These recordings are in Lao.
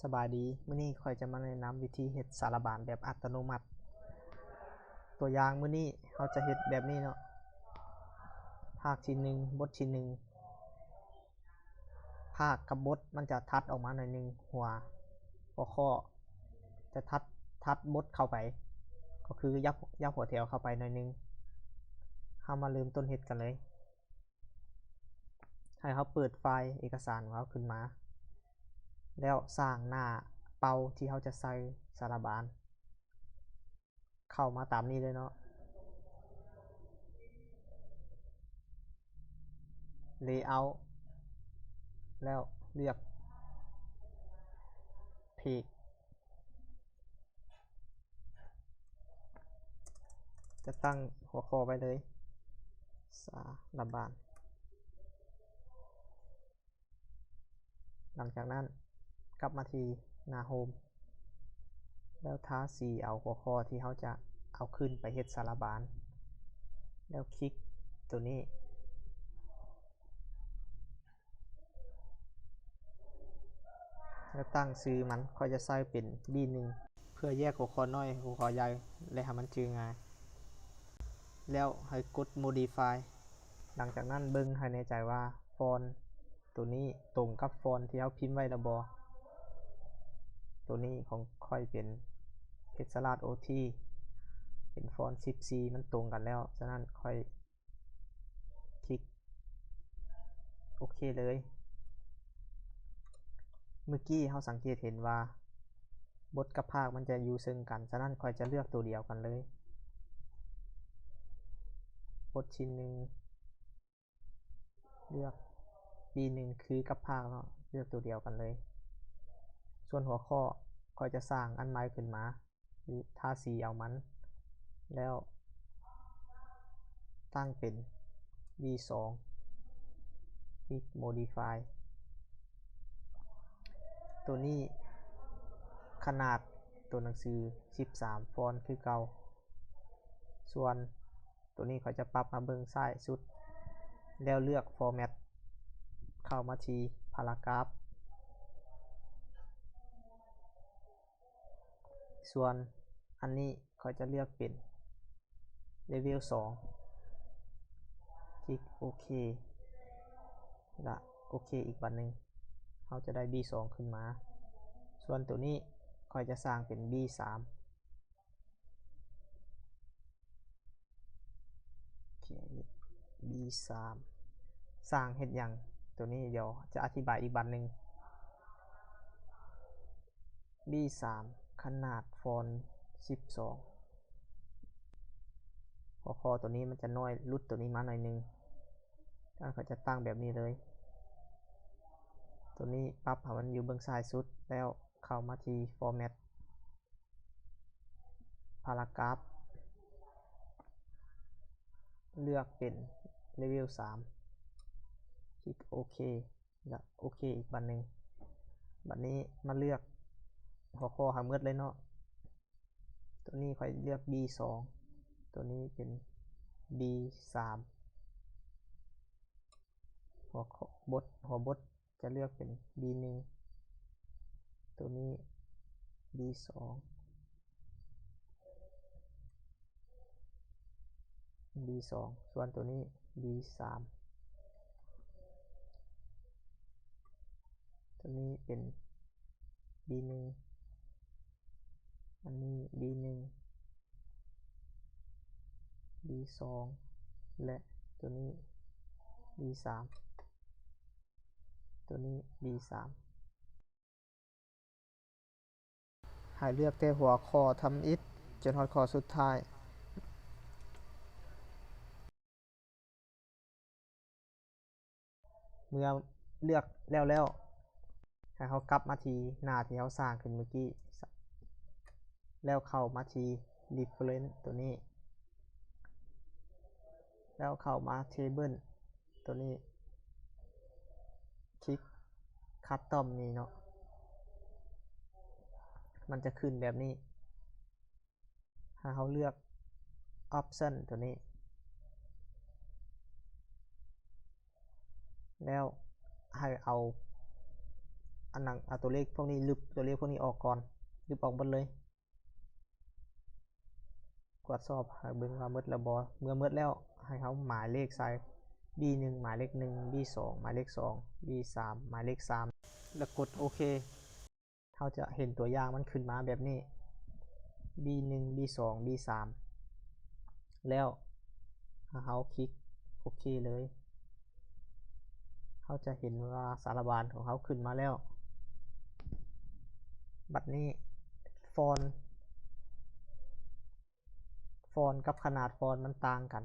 ສະບາຍດີ, ມື້ນີ້ຂ້ອຍຈະມາແນະນຳວິທີເຮັດສາລະບານແບບອັດຕະໂນມັດ. ຕົວຢ່າງມື້ນີ້ເຮົາຈະເຮັດແບບນີ້ເນາະ, ພາກທີໜຶ່ງ ບົດທີໜຶ່ງ ພາກກັບບົດມັນຈະຖັດອອກມາໜ້ອຍໜຶ່ງ, ຫົວ ຫົວຂໍ້ຈະຖັດ ຖັດບົດເຂົ້າໄປ, ກໍຄືຍັບ ຍັບຫົວແຖວເຂົ້າໄປໜ້ອຍໜຶ່ງ. ເຮົາມາເລີ່ມຕົ້ນເຮັດກັນເລີຍ. ໃຫ້ເຮົາເປີດໄຟລ໌ເອກະສານຂອງເຮົາຂຶ້ນມາ ແລ້ວສ້າງໜ້າເປົ້າທີ່ເຮົາຈະໃສ່ສາລະບານ ເຂົ້າມາຕາມນີ້ເລີຍເນາະ, layout ແລ້ວເລືອກ page ຈະຕັ້ງຫົວຂໍ້ໄວ້ເລີຍ ສາລະບານ. ຫຼັງຈາກນັ້ນກັບມາທີ່ໜ້າໂຮມ ແລ້ວທາສີເອົາຫົວຂໍ້ທີ່ເຮົາຈະເອົາຂຶ້ນໄປເຮັດສາລະບານ ແລ້ວຄລິກໂຕນີ້ ແລ້ວຕັ້ງຊື່ມັນ, ຂ້ອຍຈະໃສ່ເປັນ B ໜຶ່ງ ເພື່ອແຍກຫົວຂໍ້ນ້ອຍ ຫົວຂໍ້ໃຫຍ່ ແລະ ໃຫ້ມັນຈື່ງ່າຍ, ແລ້ວໃຫ້ກົດ Modify. ຫຼັງຈາກນັ້ນເບິ່ງໃຫ້ແນ່ໃຈວ່າຟອນໂຕນີ້ຕົງກັບຟອນທີ່ເຮົາພິມໄວ້ແລ້ວບໍ່. ໂຕນີ້ຂອງຂ້ອຍເປັນເພັດສະລາດໂອທີ ເປັນຟອນສິບສີ່ ມັນຕົງກັນແລ້ວ, ສະນັ້ນຂ້ອຍ ຄລິກໂອເຄເລີຍ. ເມື່ອກີ້ເຮົາສັງເກດເຫັນວ່າບົດກັບພາກມັນຈະຢູ່ເຊິ່ງກັນ, ສະນັ້ນຂ້ອຍຈະເລືອກໂຕດຽວກັນເລີຍ. ບົດທີໜຶ່ງ ເລືອກ B ໜຶ່ງ ຄືກັບພາກເນາະ, ເລືອກໂຕດຽວກັນເລີຍ. ສ່ວນຫົວຂໍ້ ຂ້ອຍຈະສ້າງອັນໃໝ່ຂຶ້ນມາ. ທາສີເອົາມັນ ແລ້ວຕັ້ງເປັນ B ສອງ ຄລິກ Modify. ໂຕນີ້ຂະໜາດໂຕໜັງສື ສິບສາມ ຟອນຄືເກົ່າ, ສ່ວນໂຕນີ້ຂ້ອຍຈະປັບມາເບິ່ງຊ້າຍສຸດ ແລ້ວເລືອກ Format ເຂົ້າມາທີ່ Paragraph. ສ່ວນອັນນີ້ຂ້ອຍຈະເລືອກເປັນ Level ສອງ ຄລິກໂອເຄ ລະໂອເຄອີກບາດໜຶ່ງ, ເຮົາຈະໄດ້ B ສອງ ຂຶ້ນມາ. ສ່ວນໂຕນີ້ຂ້ອຍຈະສ້າງເປັນ B ສາມ B ສາມ ສ້າງເຮັດຫຍັງ? ໂຕນີ້ດຽວຈະອະທິບາຍອີກບາດໜຶ່ງ. B ສາມ ຂະໜາດຟອນສິບສອງ. ຫົວຂໍ້ໂຕນີ້ມັນຈະນ້ອຍ ຫຼຸດໂຕນີ້ມາໜ້ອຍໜຶ່ງ. ຂ້ອຍຈະຕັ້ງແບບນີ້ເລີຍ. ໂຕນີ້ປັບໃຫ້ມັນຢູ່ເບື້ອງຊ້າຍສຸດ ແລ້ວເຂົ້າມາທີ່ Format Paragraph ເລືອກເປັນ Level ສາມ ຄລິກໂອເຄ ແລ້ວໂອເຄອີກບາດໜຶ່ງ. ບາດນີ້ມາເລືອກຫົວຂໍ້ໃຫ້ໝົດເລີຍເນາະ. ໂຕນີ້ຂ້ອຍເລືອກ B ສອງ ໂຕນີ້ເປັນ B ສາມ. ຫົວຂໍ້ ບົດ ຫົວບົດຈະເລືອກເປັນ B ໜຶ່ງ ໂຕນີ້ B ສອງ B ສອງ ສ່ວນໂຕນີ້ B ສາມ. ໂຕນີ້ເປັນ B ໜຶ່ງ ອັນນີ້ B ໜຶ່ງ B ສອງ ແລະ ໂຕນີ້ B ສາມ ໂຕນີ້ B ສາມ. ໃຫ້ເລືອກແຕ່ຫົວຂໍ້ທຳອິດຈົນຮອດຂໍ້ສຸດທ້າຍ. ເມື່ອເລືອກແລ້ວແລ້ວ ໃຫ້ເຮົາກັບມາທີ່ໜ້າທີ່ເຮົາສ້າງຂຶ້ນເມື່ອກີ້ ແລ້ວເຂົ້າມາທີ່ Reference ໂຕນີ້ ແລ້ວເຂົ້າມາ Table ໂຕນີ້ ຄລິກ Custom ນີ້ເນາະ ມັນຈະຂຶ້ນແບບນີ້. ໃຫ້ເຮົາເລືອກ Option ໂຕນີ້ ແລ້ວໃຫ້ເອົາ ໄອ ໜັງ ເອົາຕົວເລກພວກນີ້ ລຶບຕົວເລກພວກນີ້ອອກກ່ອນ ລຶບອອກເບິດເລີຍ. ກວດສອບໃຫ້ເບິ່ງວ່າໝົດແລ້ວບໍ່. ເມື່ອໝົດແລ້ວ ໃຫ້ເຮົາໝາຍເລກໃສ່ ບີໜຶ່ງ ໝາຍເລກໜຶ່ງ, ບີສອງ ໝາຍເລກສອງ, ບີສາມ ໝາຍເລກສາມ ແລ້ວກົດໂອເຄ. ເຮົາຈະເຫັນຕົວຢ່າງມັນຂຶ້ນມາແບບນີ້ ບີໜຶ່ງ ບີສອງ ບີສາມ ແລ້ວເຮົາຄລິກໂອເຄເລີຍ. ເຮົາຈະເຫັນວ່າສາລະບານຂອງເຮົາຂຶ້ນມາແລ້ວ. ບັດນີ້ຟອນ ຟອນກັບຂະໜາດຟອນມັນຕ່າງກັນ.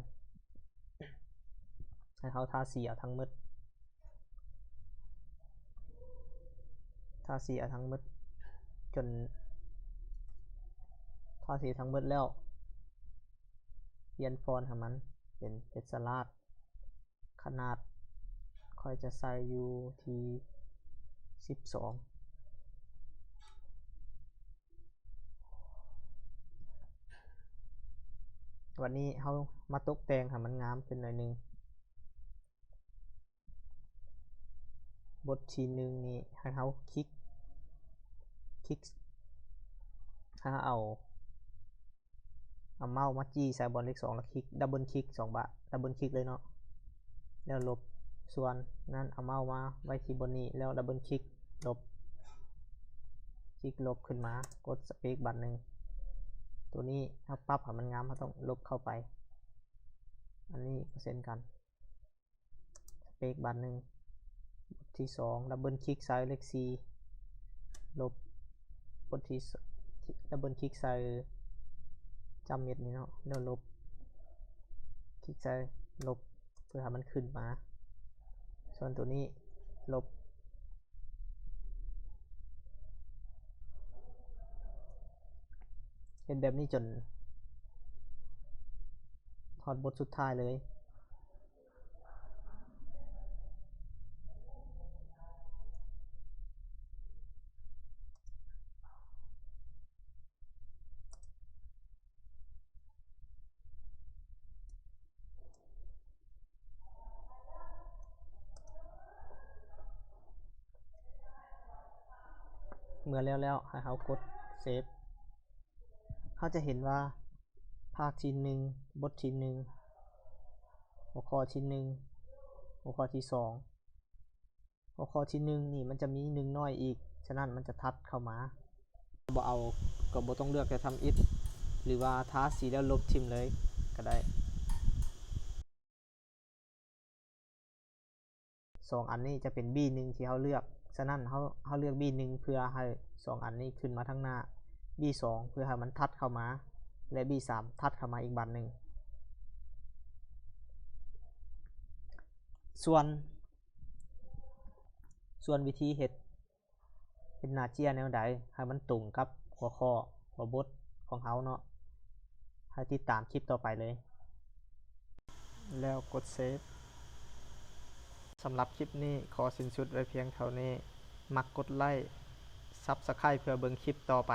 ໃຫ້ເຮົາທາສີເອົາທັງໝົດ ທາສີເອົາທັງໝົດ ຈົນທາສີທັງໝົດແລ້ວ ປ່ຽນຟອນໃຫ້ມັນເປັນເພັດສະລາດ. ຂະໜາດຂ້ອຍຈະໃສ່ຢູ່ທີ່ສິບສອງ. ວັນນີ້ເຮົາມາຕົກແຕ່ງໃຫ້ມັນງາມຂຶ້ນໜ້ອຍໜຶ່ງ. ບົດທີໜຶ່ງນີ້ໃຫ້ເຮົາຄລິກ ຄລິກ ໃຫ້ເຮົາເອົາ ເອົາເມົາສ໌ມາຈີ້ໃສ່ບ່ອນເລກສອງ ແລ້ວຄລິກ ດັບເບິນຄລິກສອງບາດ ດັບເບິນຄລິກເລີຍເນາະ ແລ້ວລົບ. ສ່ວນນັ້ນເອົາເມົາສ໌ມາໄວ້ທີ່ບ່ອນນີ້ ແລ້ວດັບເບິນຄລິກ ລົບ ຄລິກລົບຂຶ້ນມາ ກົດສະເປກບາດໜຶ່ງ. ໂຕນີ້ເຮົາປັບໃຫ້ມັນງາມ ເຮົາຕ້ອງລົບເຂົ້າໄປ. ອັນນີ້ກໍເຊັ່ນກັນ ສະເປກບາດໜຶ່ງ. ບົດທີສອງ ດັບເບິນຄລິກໃສ່ເລກສີ່ ລົບ. ບົດທີສອງ ດັບເບິນຄລິກໃສ່ຈ້ຳເມັດນີ້ເນາະ ແລ້ວລົບ ຄລິກໃສ່ລົບ ເພື່ອໃຫ້ມັນຂຶ້ນມາ. ສ່ວນໂຕນີ້ລົບ. ເຮັດແບບນີ້ຈົນຮອດບົດສຸດທ້າຍເລີຍ. ເມື່ອແລ້ວແລ້ວ ໃຫ້ເຮົາກົດເຊບ. ເຮົາຈະເຫັນວ່າພາກທີໜຶ່ງ ບົດທີໜຶ່ງ ຫົວຂໍ້ທີໜຶ່ງ ຫົວຂໍ້ທີສອງ. ຫົວຂໍ້ທີໜຶ່ງນີ້ມັນຈະມີໜຶ່ງນ້ອຍອີກ, ສະນັ້ນມັນຈະຖັດເຂົ້າມາ. ບໍ່ເອົາກໍບໍ່ຕ້ອງເລືອກ, ຈະທຳອິດ ຫຼືວ່າທາສີແລ້ວລົບຖິ້ມເລີຍກໍໄດ້. ສອງອັນນີ້ຈະເປັນບີໜຶ່ງທີ່ເຮົາເລືອກ, ສະນັ້ນເຮົາ, ເຮົາເລືອກບີໜຶ່ງເພື່ອໃຫ້ສອງອັນນີ້ຂຶ້ນມາທາງໜ້າ, ບີສອງເພື່ອໃຫ້ມັນຖັດເຂົ້າມາ ແລະ ບີສາມຖັດເຂົ້າມາອີກບາດໜຶ່ງ. ສ່ວນ ສ່ວນວິທີເຮັດ ເຮັດໜ້າເຈ້ຍແນວໃດໃຫ້ມັນຕົງກັບຫົວຂໍ້ ຫົວບົດຂອງເຮົາເນາະ, ໃຫ້ຕິດຕາມຄລິບຕໍ່ໄປເລີຍ ແລ້ວກົດເຊບ. ສຳລັບຄລິບນີ້ຂໍສິ້ນສຸດໄວ້ພຽງເທົ່ານີ້. ມັກກົດໄລ້ Subscribe ເພື່ອເບິ່ງຄລິບຕໍ່ໄປ.